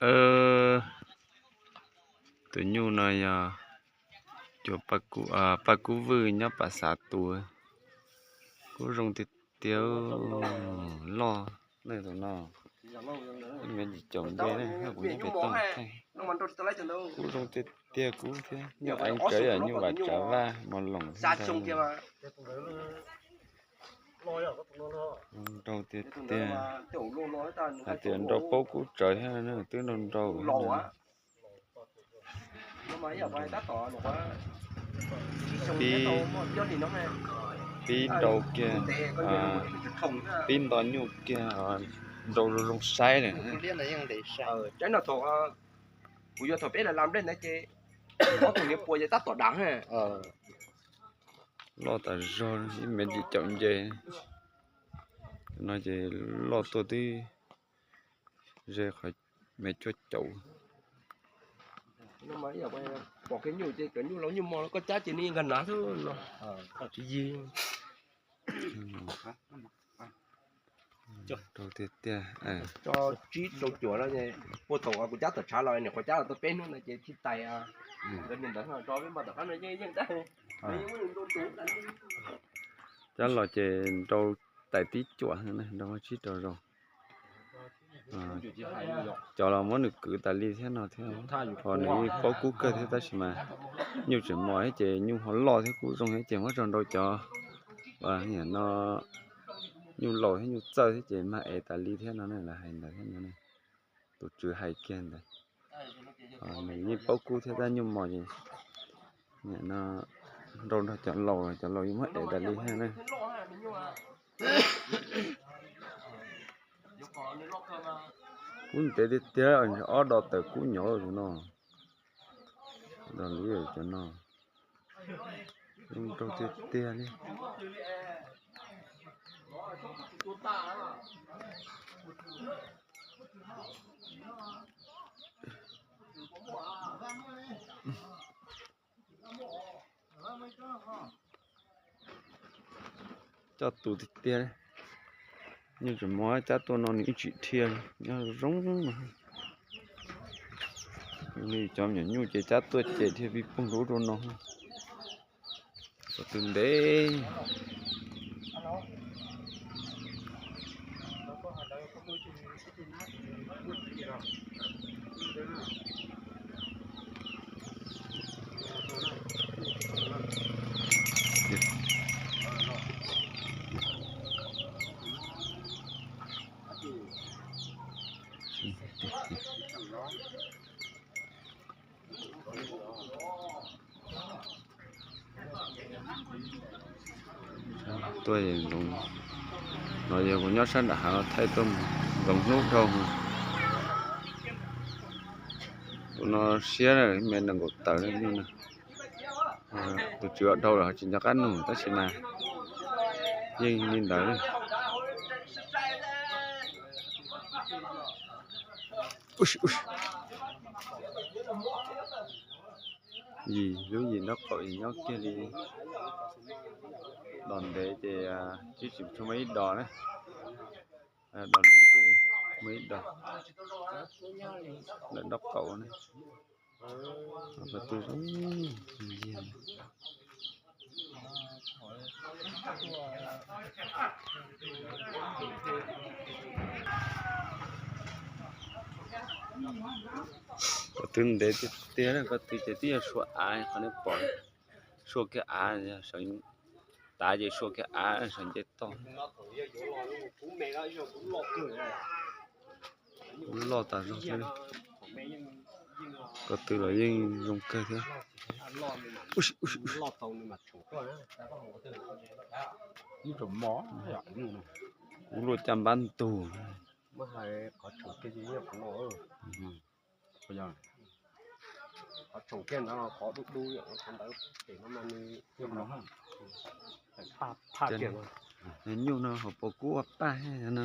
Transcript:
Tus nyuj no yog cov Paj Kub Vwj nyob Pas Xav Tuas, kuj zoo tiag tiag, loj ne tus no. Me ntsis caum nce ne, kuv nyob pem toj, kuj zoo tiag tiag, kub thiab nyuj ev tsawv yom, nyuj Vas Tsav Vaj mos loos. Nrau tiag tiag, hais tias nrau paub kub tsawv thiab, twb nrau nrau. Pib, pib nrau kiag, pib nto nyuj kiag, nrau zoo zoo saib lawm. Kuv yog thaum peb la la nplej ntawd ces ob tug niam pua ces tab tom dav. Loj tas zog, ib mev ntsis caum nce no ces loj tuaj twb ze qhov mev cuaj caum. Pom kiag nyuj ces cov nyuj laus nyuj mos koj cab ces nws nkag nav xwb no. Tsis yig. Rau tiag tiag. Tso tsib rau cuam no, puag thaum kuv cab tom tshav los nim qhuav cab los tau peb hnub no ces tsis tais. Nkawd niag ntawd tso peb npaj tom qab no yeej yeej tab. Cab los ces nrau tais tib cuam, nrau tsib rau zaus. Cov los muab nws kwv tas li thiab no thiab, ho nws yeej paub kub kawg thiab tab sis mas nyuj tseem mos thiab ces nyuj ho loj thiab kub zoo thiab ces muab tso nrau cov no, nyuj laus thiab nyuj txawj thiab ces mag ev tas li thiab no ne, lawv hais ntawd thiab no. Tus tswv hais kiag ntawd, nws yeej paub kub thiab tab nyuj mos ces nrau nrog cov laus, cov laus yeej muab ev tas li thiab na. Kub ntev tiag tiag, ob dos tawm kub nyov tus no. Dos li cov no, zoo nraug tiag tiag li. Coj tus tiag tiag, nyuj tseem mos cab tuaj no nws yeej tsis dhia li, nyob zoo. Cov me nyuam nyuj ces cab tuaj ces dhia pij poog rau ub rau no. Ko tw ntev. Tuaj, no yog kuv nyob sab nram hav no thaij tuaj mus, zoo hnub dhau. Tus no siab, me nees nkaum tawm li no. Tus tswv dhau lawm tsis nco qab nug tab sis mas yeej li ntawd. Yim lub yim nraub qaum nyob kiag li. Dos ntev ces twb tsis tshua muaj ib dos na. Dos ntawd ces muaj ib dos lawm nraub qaum na. Ko tw zoo nciag. Ko tw ntev tiag tiag, ko tw ces twb yog sua av, qhov nej pom sua kiag av, tav ces sua kiag av sawv nce toj. Loj tas zog thiab li. Ko tw los yeej zoo kawg thiab. Kuv luaj caj npab ntug. Nyuj no hauv paus kub ua paj no.